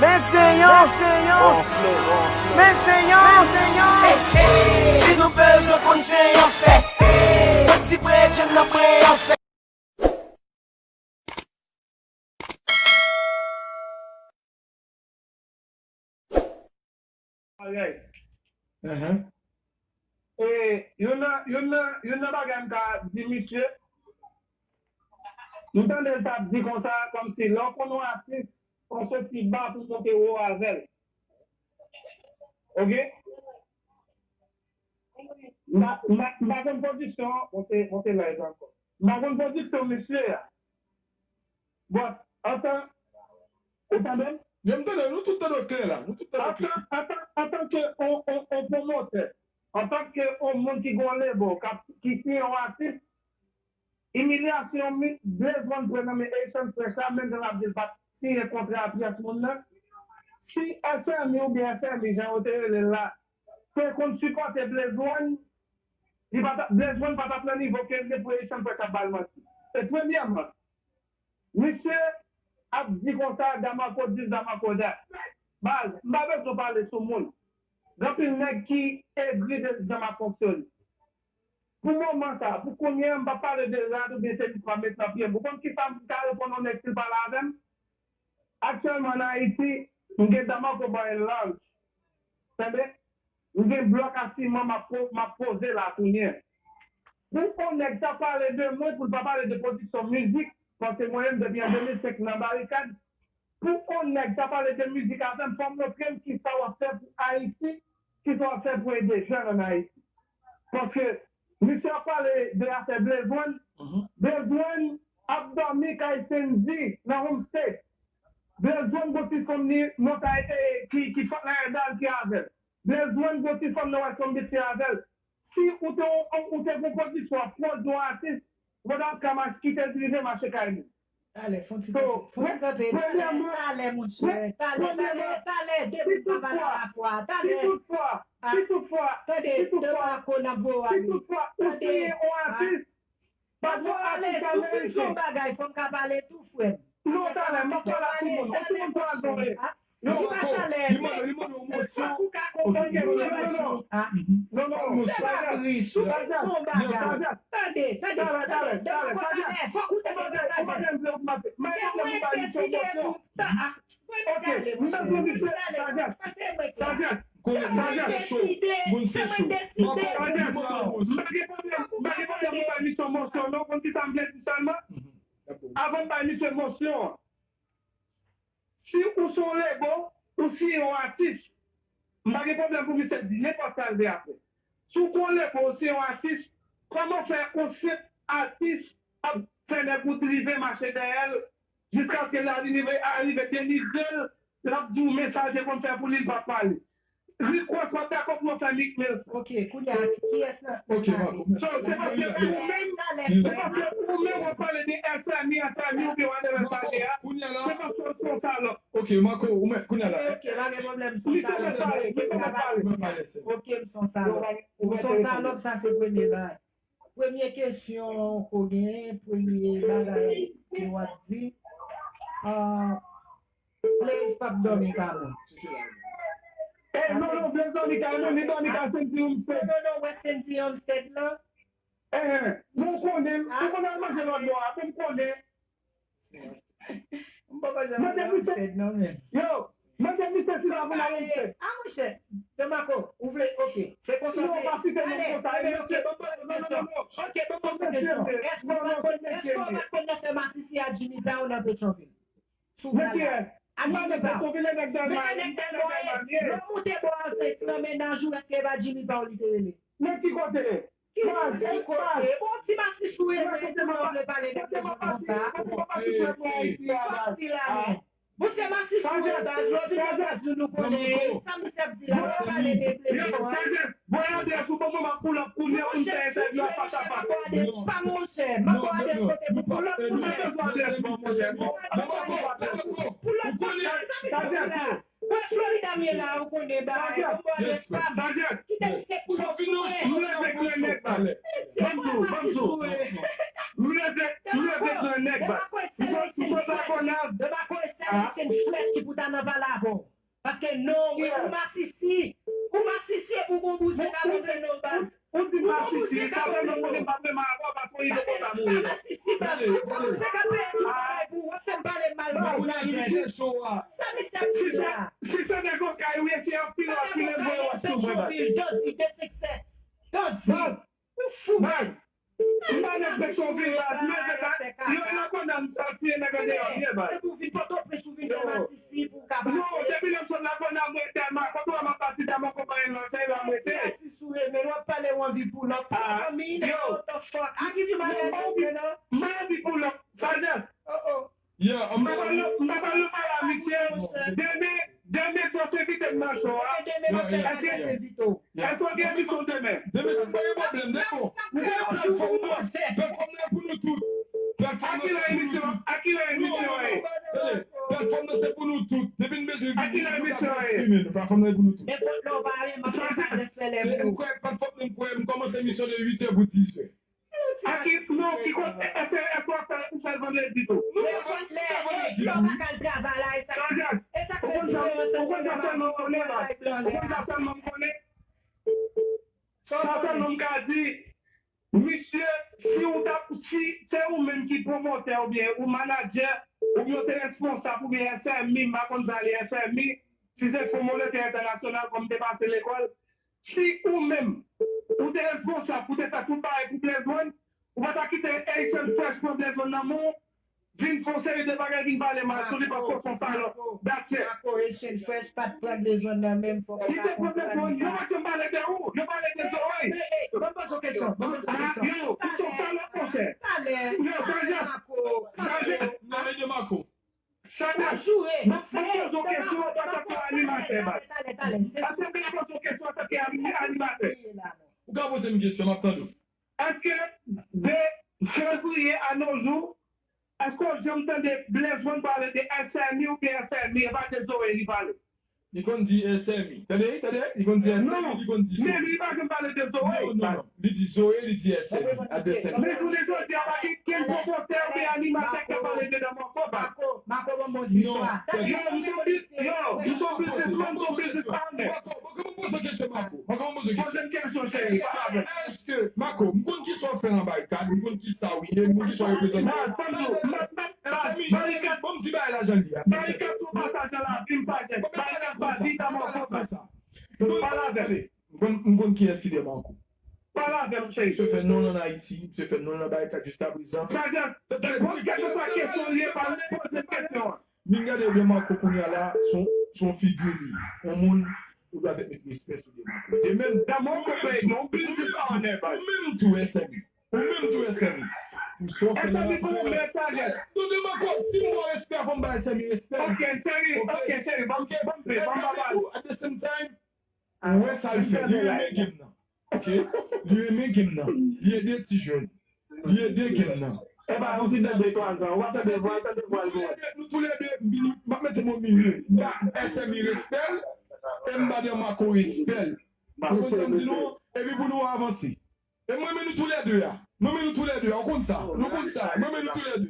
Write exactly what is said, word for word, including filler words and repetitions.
Men se yon, men se yon, men se yon. Si nou bezwen konn se yon fè, pran ti brek, jwenn nan pran yon fè. Bagay. E, youn nan, youn nan, youn nan bagay m ka di misye, m tande l t ap di konsa, kòmsi lè w konn yon atis, w soti ba pou w monte wo avè l. Oke? M pa, m pa, m pa konn pwodiksyon, monte, monte live ankò. M pa konn pwodiksyon misye a. But, antan, ou tande m? Yo, m tande, nou tout tande w klè la. Nou tout tande w klè. Antan, antan, antanke on, on, on pwomotè, antanke on moun ki gen on label, k ap, ki siyen on atis, imilyasyon mi-, Blaze One pran nan men Haitian Fresh la, menm jan l ap di l pa t siyen kontra a pyès moun nan. Si S M I oubyen F M I, jan yo te rele l la, te konn sipòte Blaze One, li pa ta, Blaze One pa t ap nan nivo ke l te pou Haitian Fresh ap ba l manti. E premyèman, misye ap di konsa, Damarco this, Damarco that. Baz, m pa bezwen pale sou moun. Gen anpil nèg ki egri de jan m ap fonksyone. Pou moman sa, pou kounye a, m p ap pale de rad oubyen tenis m ap met nan pye m. Ou konn kisa m ka reponn yon nèg si l pale avè m? Aktyèlman, ann Ayiti, m gen Damarco Bar and Lounge. Tande? M gen blòk a siman m ap po-, m ap poze la kounye a. Pou yon nèg ta pale de mwen, pou l pa pale de pwodiksyon mizik, paske mwen menm, depi an de mil senk, m nan barikad, pou yon nèg ta pale de mizik avè m, fò w montre m kisa w ap fè pou Ayiti, kisa w ap fè pou ede jèn ann Ayiti. Paske misye ap pale de afè Blaze One, Blaze One ap dòmi kay Sendy nan Homestay. Blaze One gon ti fanm li nan kay, e, ki, ki fèt nan Erdal ki avè l. Blaze One gon ti fanm nan West Palm Beach ki avè l. Si ou te, ou te gon pwodiksyon ap pwodui yon atis, ou pa t ap ka mach-, kite l rive mache kay li. Talè, fè yon ti kanpe. Fè yon ti kanpe. Talè, talè, monchè. Talè, talè, talè, de moun pa pale alafwa. Talè. Si toutfwa, si toutfwa, tande, si toutfwa, Damarco n ap voye w ale. Si toutfwa ou siyen yon atis, pa t yon atis Ameriken. Ou fin di yon bagay, fò m ka pale tou, frè m. Non, talè, m ap pale ak timoun. Yon timoun pral zonmen. Yo, li pa chalè, li mande, li mande yon mosyon. Fòk ou ka konprann ke li gen mosyon. Non, non, non, non. Se pa bri, sou tout yon bagay. Tande, tande, tande, tande, talè, fòk ou tande mesaj la. Se mwen k deside pou, ta, a, fò misye ale, monchè. Talè, pase mwen ki la. Se mwen k deside, se mwen k deside. M pa gen pwoblèm, m pa gen pwoblèm pou bay misye mosyon, non, konn kisa m vle di sèlman? Avan m bay misye mosyon an, si ou se yon lebo, ou siyen yon atis, m pa gen pwoblèm pou misye di nenpòt sa l vle apre. Si w gon lebo, ou siyen yon atis, kòman fè yon senp atis ap fè nèg ou drive mache dèyè l jiskaske l arive, arive denigre l, l ap di w men sa l te konn fè pou li, l p ap pale. Rick Ross pa t dakò pou yo fè Meek Mill sa. Ok, kounye a, kiyès nan? Ok, Marco. So, se paske ou menm, se paske ou menm w ap pale de S M I, S M I oubyen whatever sa ye a. Se paske w se yon salòp. Ok, Marco, ou menm, kounye a la. Ok, pa gen pwoblèm, m se yon salòp. Ok, m se yon salòp. Ou se yon salòp, sa se premye bagay. Premye kesyon ke w genyen, premye bagay ke w ap di, ah, Blaze p ap dòmi kay mwen. Eh, non, non, Blaze dòmi kay mwen, li dòmi kay Sendy Homestay. Non, non, non, wè Sendy Homestay lan. Eh, eh, bon, ou konnen, ou konnen al manje lòt bò a, bon, m konnen. M poko janm al nan Homestay non, men. Yo, mande misye si l ap al Homestay. A, monchè, Damarco, ou vle, ok, se konsa w vle. Non, pa site non konsa, e mesye, non, non, non, non. Ok, ban m poze w kesyon. Èske w pa t konn, èske w pa t konn nan fè masisi a Jimmy Brown nan Petyonvil? Sou Gala. A Jimmy Brown. Mesye nèg Dèlma, lè w moute bò a Sens nan mennaj ou, èske e pa Jimmy Brown li te rele? Men ki kote? Ki kote, ki kote? Bon, ti masis ou ye, men, pou w vle pale de Blaze konsa. Fòk di la, men. Bon, se masis ou ye, baz, lè w vin nan baz nou, nou konnen. Sa misye ap di la, w ap pale de Blaze. Yo, Sages, voye adrès ou ban mwen, m ap pull up kounye a pou n fè entèvyou a fas a fas. Pa monchè, m ap ba w adrès kote pou pull up, monchè. Mwen bezwen adrès mwen, monchè. Mwen bezwen adrès mwen. Pull up, monchè, sa misye ap di la. Wè Florida m ye la, ou konnen bagay, ban m ba w adrès pa m. Kite misye pull up pou mwen. M leve gran nèg, baz. Ban m di w, ban m di w. M leve, m leve gran nèg, baz. M sot, m sot Lagonav. ou frèch ki pou ta nan pale avè w. Paske non, ou masisi. Ou masisi epi ou gon bouzen k ap antre nan baz. Ou di masisi, sa fè mwen konnen m pa t renmen avè w paske w rive konsa mouri. Pa masisi, baz. Ou gon bouzen k ap peye tout bagay pou ou, w ap fè m pale mal, baz. Sa misye ap di la. Si se nèg okay ou ye, si y ap file w, ap file m voye wòch sou mwen, baz. Dodi, de senk sèt. Dodi. Ou fou, baz. M pa nèg Petyonvil, baz. Men, men, yo, yo konnen m santi nèg andeyò m ye, baz. Epi w vin Pòtoprens, ou vin fè masisi pou w ka pase. Non, depi lè m sot Labona, m rete Dèlma. Kote w wè m ap pati Dèlma, konpayi lan, se la m rete. Masisi sou remen, w ap pale, w anvi pull up. Fanmi, nèg yo, what the fuck? A ki pi malèz, non? M anvi pull up, Sages. Oh, oh. Yeah, m pa pral, m pa pral nan pale a misye. Demen, demen, Josh envite m nan show a. Demen, m ap fè sa, Josh envite w. Èske w gen emisyon demen? Demen, si m pa gen pwoblèm, demen. Ou konnen platfòm nan, platfòm nan e pou nou tout. Platfòm nan se pou nou tout. A kilè emisyon an ye? Tande, platfòm nan se pou nou tout. Depi n bezwen vini, nou ka vin eksprime nou. Platfòm nan e pou nou tout. Nenpòt lè w pa renmen, m ap fè sa, Josh fè lè pou ou. M kwè, platfòm nan, m kwè, m kòmanse emisyon de uit è pou diz è. A ki, non, ki kote, èske, èske w ap fè, ou fè l vandredi tou? Non, non, non, pa vandredi tou. Sages, ou konn sa, ou konn sa sèlman m konnen, baz. Ou konn sa sèlman m konnen? Sa sèlman m ka di, misye, si ou t ap, si se ou menm ki pwomotè oubyen ou manadjè, oubyen ou te responsab, oubyen S M I, m pa konn sa li S M I, si se Fon Monetè Entènasyonal, kòm m te pase lekòl, si ou menm, ou te responsab pou te fè tout bagay pou Blaze One, ou pa ta kite Haitian Fresh pran Blaze One nan men w, vin fè yon seri de bagay, vin pale mal sou li paske w se yon salòp. That's it. Mako, Haitian Fresh pa t pran Blaze One nan men m, fòk ou ka konprann sa. Li te pran Blaze One, yo pa janm pale de ou, yo pale de Zoe. Ban m poze w kesyon, ban m poze w kesyon. Yo, ou se yon salòp, monchè. Yo, Sages, Sages. N ap joure. N ap fè, n ap fè. Mwen poze w kesyon antanke animatè, baz. Èske m ka poze w kesyon antanke ani-, animatè? Ou ka poze m kesyon, m ap tande w. Èske de fevriye a nos jours, èske w janm tande Blaze One pale de S M I oubyen S M I, e pa de Zoe li pale? Li konn di S M I. Tande, tande, li konn di S M I, li konn di Zoe. Men li pa janm pale de Zoe. Non, non, non. Li di Zoe, li di S M I. Adrese m. Men jounen jodi a, pa gen kenn pwomotè oubyen animatè k ap pale de Damako, baz. Mako, Mako, ban m yon ti istwa. Yo, m se yon bis-, yo, m se yon businessman, m se yon business owner. Mako, ban m poze w kesyon, Mako. Mako, ban m poze w kesyon. Poze m kesyon, cheri. Èske, Mako, m konn kisa w fè nan Barikad, m konn kisa w ye, m konn kisa w reprezante. Baz, ban m di w, m ap, m ap, baz, Barikad, ban m di bagay la jan l ye a. Barikad se yon pasaj nan lavi m, Sages. Barikad pa di Damako konsa. Pale avè m. M konn, m konn kiyès ki Damako. Pale avè m, cheri. Misye fè non l ann Ayiti, misye fè non l nan Barikad jiskaprezan. Sages, kèlkeswa kesyon li ye, pa poze m kesyon an. Vin gade Damako kounye a la, se yon, se yon figi li ye. Yon moun, ou dwa mete respè sou Damako. De menm, Damako, ou menm tou, ou menm tou, S M I. Ou menm tou, S M I. Ou sa w fè la, S M I pou ou, men Sages. Non, Damako, si m ba w respè, fò m ba S M I respè. Ok, cheri, ok, cheri, ban m, ban m, ban m ba bal. At the same time, ou wè sa l fè, li renmen game nan. Ok? Li renmen game nan. Li ede ti jèn. Li ede game nan. E pa yon ti bebe twa zan. Ou pa tande vwa, tande vwa l bon. Nou toulède, nou toulède, m vini, m ap mete m o milye. M ba S M I respè l, e m ba Damako respè l. Ou konn sa m di nou? Epi pou nou avanse. E m renmen nou toulède a. M renmen nou toulède a. Ou konn sa. Nou konn sa. M renmen nou toulède.